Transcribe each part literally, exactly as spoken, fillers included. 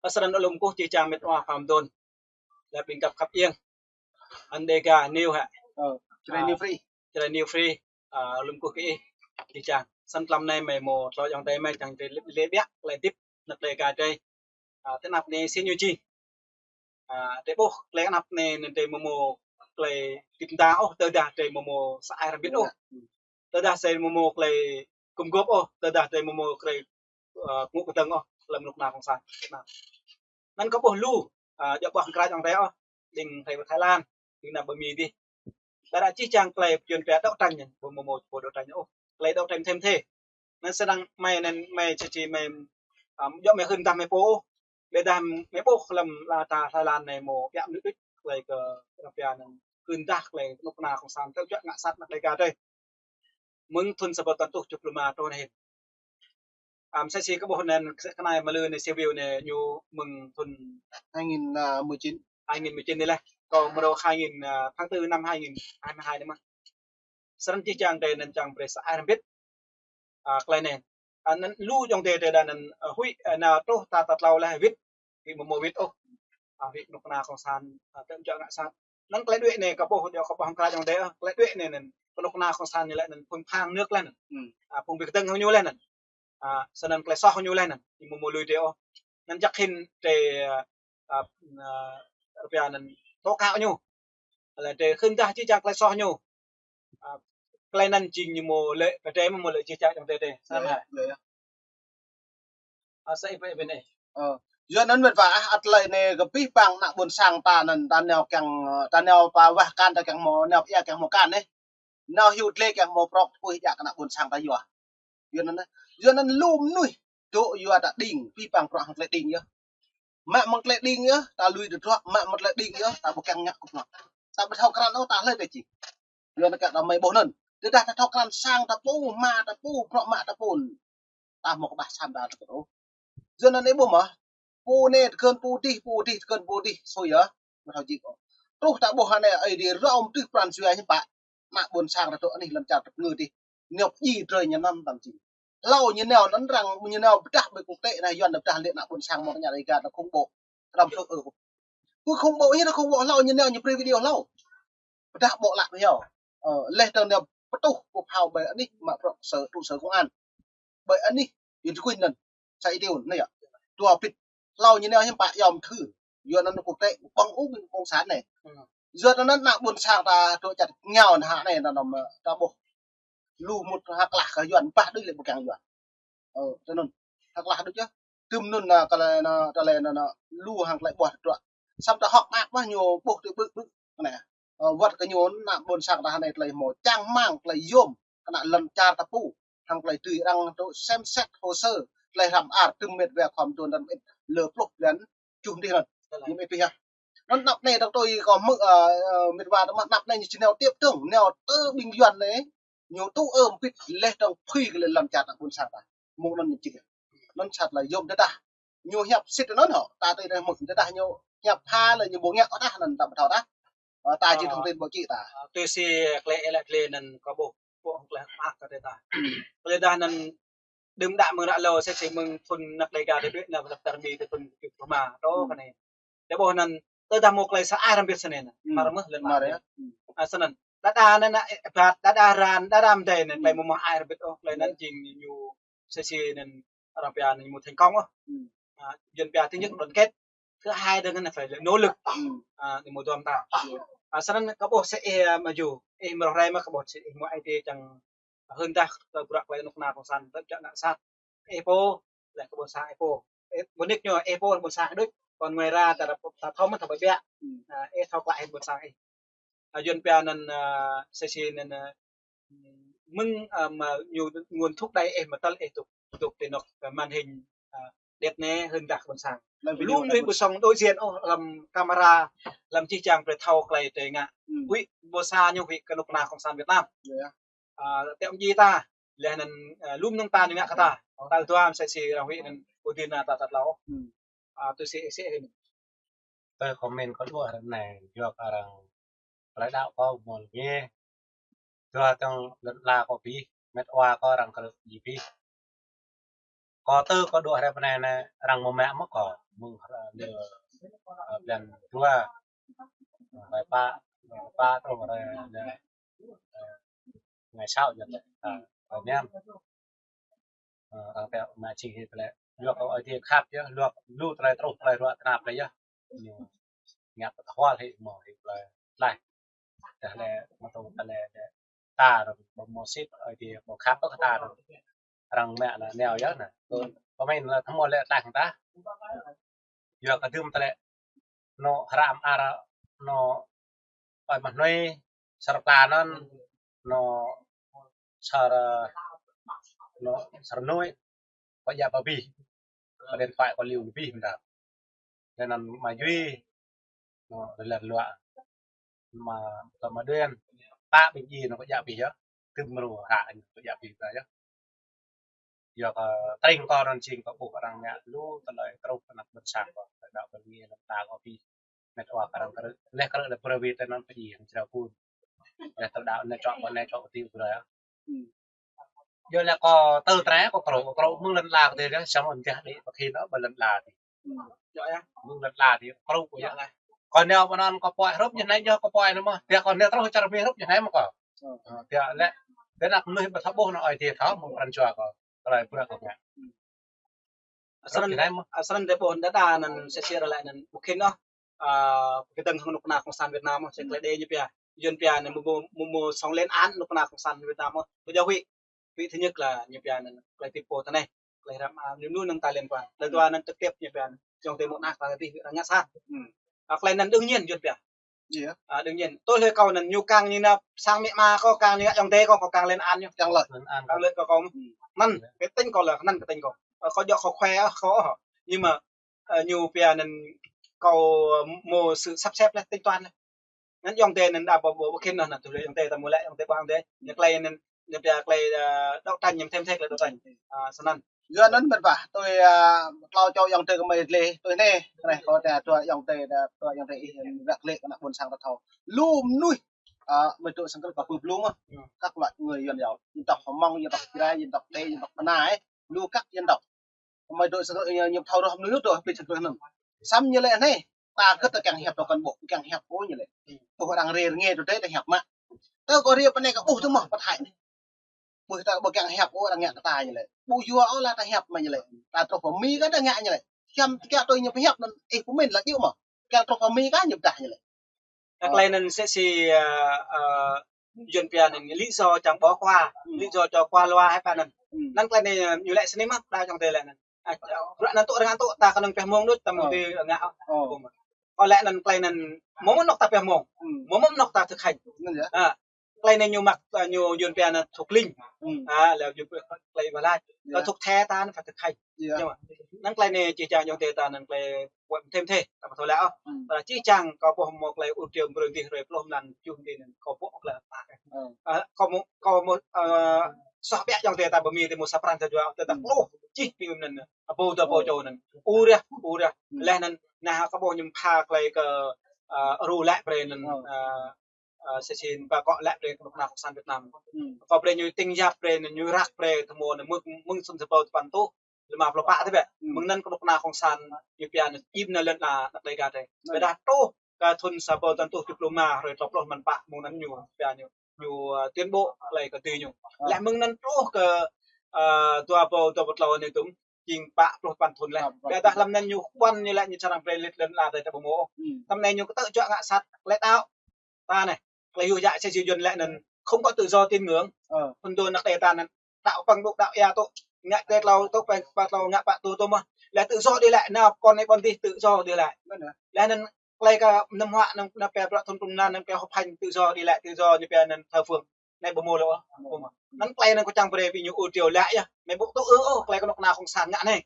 Srăng alum kơkuh či čang met wa pơm dôn. Lĕ ƀing găp khăp iêng. Anăn Dega News hă? Ơ, Jrai News Free. Jrai News Free. Ơ, alum kơkuh kơ ih či čang. Srăng tlam anai mơi mơ̆ tlŏ ayŏng adơi mơi čang drei lĕ, lĕ biă, lĕ dĭp, năk Dega drei. Ơ, tơ anăp anai si ñu či. Ơ, drei ƀuh, klei anăp anai anăn drei mơ̆ mơ̆ klei dĭp mơda ôh, tơdah drei mơ̆ mơ̆ sa ai rơbit ôh. Tơdah drei mơ̆ mơ̆ klei gum gôp ôh, tơdah drei mơ̆ mơ̆ klei, ơ, ngŏ kơdơ̆ng ôh, hlăm knŭk kna kông san. Anăn kơ ƀuh lu, ơ, djŏ ƀuh krah ayŏng adơi ôh, ƀing Thái, Thái Lan, ƀing anăp ƀơi Mi dih. Tơdah či čang klei pơjun pia đấu tranh anăn, ƀu mơ̆ mơ̆ pô đấu tranh ôh. Klei đấu tranh thêm thế. Anăn srăng mơi anăn mơi či či mơi, ơ, djŏ mơi hưn dah mơi pô ôh. Ƀiădah mơi ƀuh hlăm lăn čar Thái Lan anai mơ̆ biă mơnuih đuč klei kơ rơpia anăn hưn dah klei knŭk kna kông san tơ juă ngă sat năk Dega drei. Mơ̆ng thŭn sa ƀâo tăn tuh čuh pluh ma truh anai hĭn. Ơ, msĕ si kơ ƀuh anăn, msĕ kơ anai mơlư anai si view anai ñu mơ̆ng thŭn hai nghìn mười chín. Hai nghìn mười chín anai lĕ. Kâo mrô hai nghìn, ơ, tháng tư năm hai nghìn hai mươi hai anai mơ̆n. Srăng či čang drei anăn čang brei sa ai rơbit. Ơ, klei anai. Ơ, anăn lu ayŏng adơi drei đa anăn, ơ, huĭ, ơ, nao truh ta, ta tlâo lĕ wĭt. Huĭ mơ̆ mơ̆ wĭt ôh. Ơ, huĭ knŭk kna kông san, ơ, tơ juă ngă sat. Anăn klei đuĕ anai kơ ƀuh, djŏ kơ ƀuh hăng krah ayŏng adơi, ơ, klei đuĕ anai anăn. Knŭk kna kông san ñu lĕ anăn phung phang nước lĕ anăn. Ơ, phung bi kơdơ̆ng hăng ñu lĕ anăn. Ơ, srăng klei soh ñu lĕ anăn. Ñu mơ̆ mơ̆ lui drei ôh. Anăn jăk hĭn drei, ơ, ơ, ơ, rơpia anăn tố cáo ñu. Lĕ drei hưn dah či čang klei soh ñu. Ơ, klei anăn jing ñu mơ̆ lĕ, kơ drei mơ̆ mơ̆ lĕ či čang ayŏng adơi drei. Srăng hă? Ơ, sa ih ƀai ƀai anai. Ơ, yua anăn met wa ah, ăt lĕ anai kơ pih pang ană ƀuôn sang ta anăn, ta nao kiăng, ơ, ta nao pơ wah kan ta kiăng mơ̆, nao pơ ia kiăng mơ̆ kan anai. Nao hyu tlê kiăng mơ̆ prŏk tơpui jak kơ ană ƀuôn sang ta yua. Yua anăn, yua anăn lu mơnuih dŏ yua ta đing, pih pang prŏk hăng klei đing yơh. Mă mơ̆ng klei đing yơh, ta lui tơdruă, mă mơ̆ng klei đing yơh, ta ƀu kiăng ngă kơ prŏk. Ta ƀu thâo krăn ôh, ta hlơi ta či. Yua anăn kơ ta mơi ƀuh anăn. Tơdah ta thâo krăn sang ta pô, ama ta pô, prŏk ama ta pô. Ta mơ̆ kơ ƀah sam ta tơkơt ôh. Yua anăn anai ƀuh mơ̆. Pô anai tơkơ̆n pô dih, pô dih tơkơ̆n pô dih, sui yơh. Mă thâo jik ôh. Truh ta ƀuh anai, ai dih rao mơtih pran jua hiư̆m pă. Ană ƀuôn sang ta dŏ anih lăn čar ta pơngư dih. Ñu pơjing drơi ñu anăn tam jing. Hlâo ñu nao anăn arăng, ñu nao pơdah ƀơi quốc tế anai, Yuăn pơdah lĕ ană ƀuôn sang mơ̆ng ña Dega ta khủng bố. Kơnam sơ ơ. Pơ khủng bố ñu ta khủng bố hlâo ñu nao ñu brơi video hlâo. Pơdah ƀô̆ lăk ñu. Ơ, leh dơ̆ng nao pơtuh pơphao ƀơi anih mă prŏk sở, trụ sở công an. Ƀơi anih, Yuăn tơkuih anăn. Sa ih tiun, anai yơh. Dua bit. Hlâo ñu nao hiư̆m pă yom thư. Yua anăn quốc tế ƀơ̆ng ung ƀing cộng sản anai. Yua anăn ană ƀuôn sang ta dŏ čăt ngao anăn hă anai anăn mơ̆ ta ƀuh. Lu mŭt hơklah kơ Yuăn, ƀah đuč lĕ ƀu kiăng Yuăn. Ơ, tơ anŭn. Hơklah đuč yơh. Tơm anŭn anăn kơ lĕ anăn, kơ lĕ anăn, anăn, lu hăng klei ƀuah tơdruă. Samơ̆ ta hŏk mơak mơ̆ ñu ƀuh tui ƀư̆ ƀư̆. Anai. Ơ, wơ̆t kơ ñu ană ƀuôn sang ta anai klei mơ̆ čang rơmang klei yôm kơ ană lăn čar ta pô. Hăng klei tui arăng tŭ xem xét hồ sơ klei hrăm ar tơm met wa khŏm dôn răn mơit lơ pluh blan čuh dih anăn. Ñu mơit pih yơh. Anăn anăp anai dŏng tui kơ mơ̆, ơ, ơ, met wa ta mơ̆ anăp anai ñu či nao tiap dơ̆ng, nao tơ ƀing Yuăn anai. Ñu tŭ ơ mơbit leh dơ̆ng phui kơ lĕ lăn čar ta ƀuôn sang ta. Mơ̆ng anăn ñu či. Anăn sat lĕ yôm tơdah. Ñu hiăp sĭt anăn hŏ, ta tui anai mơ̆ng tơdah ñu hiăp pha lĕ ñu ƀu ngă ôh tah anăn ta ƀu thâo tah. Ơ, ta jing thông tin báo chí ta. Ơ, tui si klei ih lăi klei anăn kơ ƀuh, ƀuh klei mă kơ drei ta. Klei dah anăn đưm đă mơ̆ng ră hlâo sĭt sĭt mơ̆ng thŭn năk Dega drei đuĕ nao pơ lăp čar Mi tơ thŭn tơjuh pluh ma, tơ kơ anai. Drei ƀuh anăn, tơdah mơ̆ klei sa ai rơbit snei anăn. Mă mơh lăn mă yơh. Ơ, snăn. Đa đa anăn, ơ, ƀă, đa đa ran, đa đa mdei anăn, klei mơ̆ mơ̆ ai rơbit ôh, klei anăn jing ñu sĭt sĭt anăn arăng pia anăn mơ̆ thành công ôh. Ơ, Yuăn pia thứ nhất đoàn kết, thứ hai dơ̆ng anăn phải là nỗ lực. Ơ, anăn mơ̆ duăm ta. Ơ, snăn kơ ƀuh sĭt ih, ơ, mơ̆ yua, ih mrô rai mơ̆ kơ ƀuh sĭt ih mơ̆ ai tiê čang hưn dah kơ bruă klei knŭk kna cộng sản tơ juă ngă sat. Ih pô, lĕ kơ ƀuôn sang ih pô. Ih ƀuôn nik ñu, ih pô ƀuôn sang đuč. Còn ngoài ra ta, ta thâo mơ̆ thâo ƀai ƀiă. Ơ, ih thâo klă ih ƀuôn sang ih. Ơ, Yuăn pia anăn, ơ, sĭt sĭt anăn, ơ, mơ̆ng, ơ, mơ̆ ñu nguồn thúc đẩy ih mơ̆ tơl ih dŏ, dŏ ti anŏ, ơ, màn hình, ơ, đet anai hưn dah kơ ƀuôn sang. Lu mnuih ƀu sŏng đối diện ôh, hlăm camera, hlăm či čang brei thâo klei drei ngă. Huĭ ƀuôn sang ñu huĭ kơ knŭk kna cộng sản Việt Nam. Ơ, tiŏ mjĭ ta, leh anăn, ơ, lu mơnơ̆ng ta ñu ngă kơ ta. Ta dua msĕ si arăng huĭ anăn ƀu djơ̆ anăn ta, ta tlâo. Ơ, tui si, si hĭn. Tơ comment kơ dua hrơi anai, yua kơ arăng klei đăo kơ mơ̆n yơh. Dua tơ̆ng lăn ala kơ pih, met wa kơ arăng kơ pih. Kơ tơ kơ dua hrơi anai anai, arăng mơ̆ mă mơ̆ kơ. mơ̆ng hrơi, ơ, blan dua, hrơi pă, hrơi pă truh hrơi, ơ, ngày sáu, ñu laĭ, ơ, hrơi năm. Ơ, arăng pĕ mă čih hĭ tơlơi. Yua kơ Ơi Adai khăp yơh, yua lu tơlơi truh, tơlơi ruă tơnap tơlơi yơh. Ñu ngă pơtơhual hĭ mơ̆ hĭ tơlơi tlaih. Dah lĕ mơ̆ tơlơi lĕ ta rơ̆ng ƀu mơ̆ sĭt, Ơi Adai ƀu khăp kơ ta rơ̆ng. Arăng mă anai nao yơh anai. Pơmĭn lĕ tơmơ̆ lĕ tlaih ta. Yua kơ đưm tơlơi anŏ hră mơar, anŏ ơi mah nuai, sar pla anŭn, anŏ sar, anŏ sar nuai, kơ djă pơ abih. Kơ điện thoại kơ liu abih mơ̆n đa. Lĕ anŭn mă jui, anŏ rơlan luă. Mă, kơ mă đen, pă ƀing djai anŭn kơ djă abih yơh. Tơm mrô hră anŭn kơ djă abih ta yơh. Yua kơ tring kơ anŭn jing kơ ƀuh arăng ngă lu tơlơi truh kơ anăp ƀôn sang kơ, tơlơi đaŏ pơngiă lăm ta kơ abih. Mĕt wa kơ arăng krư̆, leh krư̆ lĕ brơi wĭt tơ anŭn pơjing jrao kun. Leh tơlơi đaŏ anai čŏk, anai čŏk ti brơi. Yua lĕ kơ tơ trai kơ krư̆, kơ krư̆ mơ̆ng lŏn ala kơ tơlơi, samơ̆ dah đĭ pơkhin ôh ƀơi lŏn ala tơlơi. Mơ̆ng lŏn ala tơlơi, kơ krư̆ yơh. Kơ nao ƀơi anŭn kơ poi hrup ñu anai yơh kơ poi anŭn mơ̆. Tơdah kơ nao truh čar Mi hrup ñu anai mơ̆ kơ. Ơ, tơdah lĕ, tơdah mơnuih ƀu thâo ƀuh anŏ Ơi Adai thâo mơ̆ng pran jua kơ, tơlơi bruă kơ ngă. Asrăn, asrăn tơlơi ƀuh đa đa anŭn sĕ sĕ ră lĕ anŭn ƀu khĭn ôh. Ơ, kơdơ̆ng hăng kơnuk kơna Cộng sản Việt Nam ôh, sĕ tơlơi đe ñu pia. Yuan pia anŭn mơ̆ mơ̆ mơ̆ song lên án kơnuk kơna Cộng sản Việt Nam ôh. Kơ jao huĭ, huĭ thứ nhất là ñu pia anŭn tơlơi tip pô tơ anai. Tơlơi hră mơar, ñu anŭn năng ta liên quan. Tơlơi dua anŭn trực tiếp ñu pia anŭn. Yŏng tơ mơ̆ anăp ta tih arăng ngă sat. Ơ, tơlơi anŭn đương nhiên Yuan pia. Ơ, đương nhiên. Tui hlơi kâo anŭn ñu kiăng ñu nao sang amĭ ama kâo, kiăng ñu ngă yŏng tơ kâo, kâo kiăng lên án ñu. Kiăng lĕ. Lên án. Kiăng lên kơ kâo. Anŭn, kơ tĭng kâo lĕ, anŭn kơ tĭng kâo. Ơ, kâo djơ̆ kâo khue ôh, kâo ôh. Nhưng mà, ơ, ñu pia anŭn kâo, ơ, mơ̆ sự sắp xếp lĕ, tính toán lĕ. Anŭn yŏng tơ anŭn đa ƀu, ƀu, ƀu khĭn anŭn, anŭn tui hlơi yŏng tơ ta mơ̆ lĕ, yŏng tơ ƀu yŏng tơ. Ñu tơlơi anŭn, ñu pia tơlơi, ơ, đấu tranh, ñu thêm thek lĕ đấu tranh. Ơ, snăn. Yua anŭn mĕt wa, tui, ơ, klâo čô yŏng tơ kơ mơi lĕ, tui anai, anai kâo tơ tui yŏng tơ, tui yŏng tơ ih, ră lĕ kơ anăp ƀôn sang ta thâo. Lu mơnuih, ơ, mơi tŭ sang krư̆ kơ pơblŭng mơ̆. Các loại người dân tộc, dân tộc Hmông, dân tộc Jrai, dân tộc Đê, dân tộc Pơna, ơ, lu các dân tộc. Mơi dŏ sơkơ, ơ, ñu thâo roh mơnuih dŏ pĭt sơkơ anŭn. Samơ̆ ñu lĕ anai, ta kơ ta kiăng hiăp tơ kăn ƀuh, kiăng hiăp ôh ñu lĕ. Ƀuh arăng rai rơngai tơ tê ta hiăp mă. Tơ kơ rai pơ anai kơ ƀuh tơ mơ̆ pơthai anai. Ƀuh ta ƀu kiăng hiăp ôh arăng ngă kơ ta ñu lĕ. Ƀu yua ôh lĕ ta hiăp mă ñu lĕ. Ta truh pơ Mi kơ ta ngă ñu lĕ. Hiam kiăng tui ñu pơhiăp anŭn, ih pơmĭn lă djơ̆ mơ̆. Kiăng truh pơ Mi kơ ñu pơdah ñu lĕ. Ơ, tơlơi anŭn sĕ sĭt, ơ, ơ, Yuan pia anŭn lý do čang ƀu kua, lý do čang kua lua hai pă anŭn. Anŭn tơlơi anai, ơ, ñu lĕ sĭt mơ̆, đa čang tơlơi anŭn. Ơ, bruă anŭn tŭ arăng tŭ ta kơnơ̆ng pioh mơ̆ng đôč, ta mơ̆ng tơ ngă. Ơ, lĕ anŭn tơlơi anŭn, mơ̆ mơ̆ anŏ ta pioh mơ̆ng. Mơ̆ mơ̆ anŏ ta thực hành. Ơ, tơlơi anai ñu mă, ơ, ñu Yuan pia anŭn thuộc linh. Ơ, lĕ Yuan pia tơlơi ƀu laĭ. Kơ thuộc thể ta anŭn phải thực hành. Anŭn tơlơi anai či čang yŏng tơ ta anŭn tơlơi ƀuăn thêm thê, ta ƀu thâo lĕ ôh. Ƀu laĭ či čang kơ ƀuh mơ̆ tơlơi ur triu brơi dih hrơi pluh mlan jum dih anŭn kơ ƀuh tơlơi ta. Ơ, kơ mơ̆, kơ mơ̆, ơ, soh biă yŏng tơ ta ƀu Mi tơ mơ̆ sa pran sa jua, tơ ta pluh čih pi anŭn. Apô tơ apô čô anŭn. Ur yơh, ur yơh. Leh anŭn, nah kơ ƀuh ñu pha tơlơi kơ, ơ, ru lĕ brơi anŭn, ơ, ơ, sĕ sĭt pă kơ lĕ brơi kơnuk kơna Cộng sản Việt Nam. Kơ brơi ñu tĭng yap brơi, ñu răk brơi, tơmơ̆ anŭn mơ̆ng, mơ̆ng sum sa ƀâo tơpăn tuh, lima pluh pă tơ ƀĕ. Mơ̆ng anŭn kơnuk kơna Cộng sản, ñu pia anŭn im anŭn lŏn la, anăp Đêga tơ. Ƀôdah truh, kơ thun sa ƀâo tơpăn tuh jơ̆p pluh ma, hrơi tlâo pluh mlan pă, mơ̆ng anŭn ñu, pia ñu, ñu, ơ, tuyên bố, tơlơi kơ tui ñu. Leh mơ̆ng anŭn truh kơ, ơ, dua ƀâo, dua ƀâo tlâo anai tŭm, jing pă pluh tơpăn thun leh. Ƀôdah lăm anŭn ñu ƀuăn ñu lĕ ñu čang brơi lĕ lŏn la tơ ta ƀu mơ̆. Tơm anai ñu kơ tơ̆ juă ngă sat, lĕ đaŏ. Ta anai, tơlơi yua yă sĕ sĭt Yuan lĕ anŭn, không có tự do tín ngưỡng. Phun dô anăp Đê ta anŭn, đaŏ păng ƀu đaŏ ia tŭ, ngă tơlơi tlâo tŭ păng pă tlâo ngă pă tuh tŭ mơ̆. Lĕ tự do đi lại, nao ƀôn anai ƀôn dih tự do đi lại. Leh anŭn, tơlơi kơ năm huă anŭn, anŭn pia bruă thun pluh mlan anŭn pia họp hành tự do đi lại, tự do ñu pia anŭn thờ phượng. Anai ƀu mơ̆ lĕ ôh. Anŭn tơlơi anŭn kâo čang brơi ƀing ñu ur triu lĕ yơh. Mơi ƀu tŭ ư ôh, tơlơi kơnuk kơna Cộng sản ngă anai.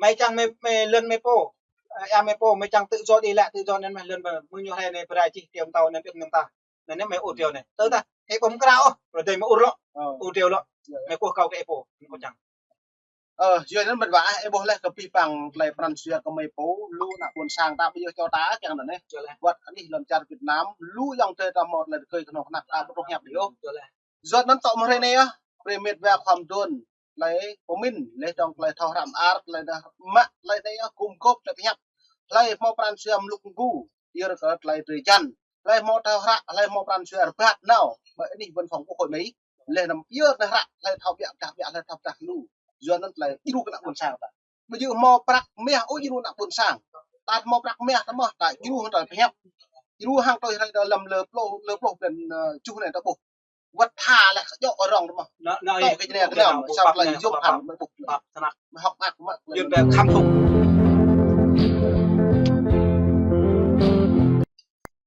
Mơi čang mơi, mơi lŏn mơi pô. Ơ, ia mơi pô, mơi čang tự do đi lại, tự do anŭn mơi lŏn mơi, mơ̆ng ñu hrơi anai brơi čih tiăm tao anŭn tiăm anŭn ta. Anŭn anai mơi ur triu anai. Tơ ta, ih ƀu mơ̆ krao ôh, rơdêh mơi ur lŏ. Ur triu lŏ. Mơi kơkuh kâo kơ ih pô, kâo čang. Ơ, yua anŭn mĕt wa, ih ƀuh leh kơ pih păng tơlơi pran jua kơ mơi pô, lu anăp ƀôn sang ta ƀu yơh čô ta kiăng anŭn anai. Wơ̆t anih lŏn čar Việt Nam, lu yŏng tơ ta mơ̆ tơlơi rơkơi kơnuk kơna ta ƀu truh hiăp dih ôh. Yua anŭn tŏ mơ̆ hrơi anai yơh, brơi mĕt wa khŏm đon. tơlơi pơmĭn, laih dong tơlơi thâo hră mơar, tơlơi anai mă, tơlơi anai yơh gum gôp tơlơi pơhiăp. Hlơi hmâo pran jua mluk mgu, yơr kơ tơlơi drơi jăn. Hlơi hmâo thâo hră, hlơi hmâo pran jua rơbat nao. Ƀơi anih văn phòng Quốc hội Mỹ. Laih anăm yơr tơlơi hră, hlơi thâo biă dah biă, hlơi thâo dah lu. Yua anŭn tơlơi djru kơ ană ƀôn sang ta. Ƀu djơ̆ hmâo prăk meh ôh djru ană ƀôn sang. Ta hmâo prăk meh ta mơ̆, ta djru hăng tơlơi pơhiăp. Djru hăng tơlơi hrơi ta lăm lơ pluh, lơ pluh blan, ơ, tơjuh anai ta ƀuh. Wơ̆t tha laih kơ djơ̆ rŏng ta mơ̆. Tơl kơ jơnai kơ anăm, sa tơlơi yôm hăng mơ̆ ƀuh. Mơ̆ hŏk mơak mơ̆. Yun bel khăm thŭk.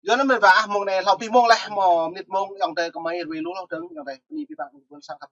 Yua anŭn mơ̆n ƀă, mông anai hlâo pih mông laih, mơ̆ mơnit mông, ayŏng adơi kơmơi rui lu hlâo dơ̆ng, ayŏng adơi, bơni abih bang ƀôn sang khăp.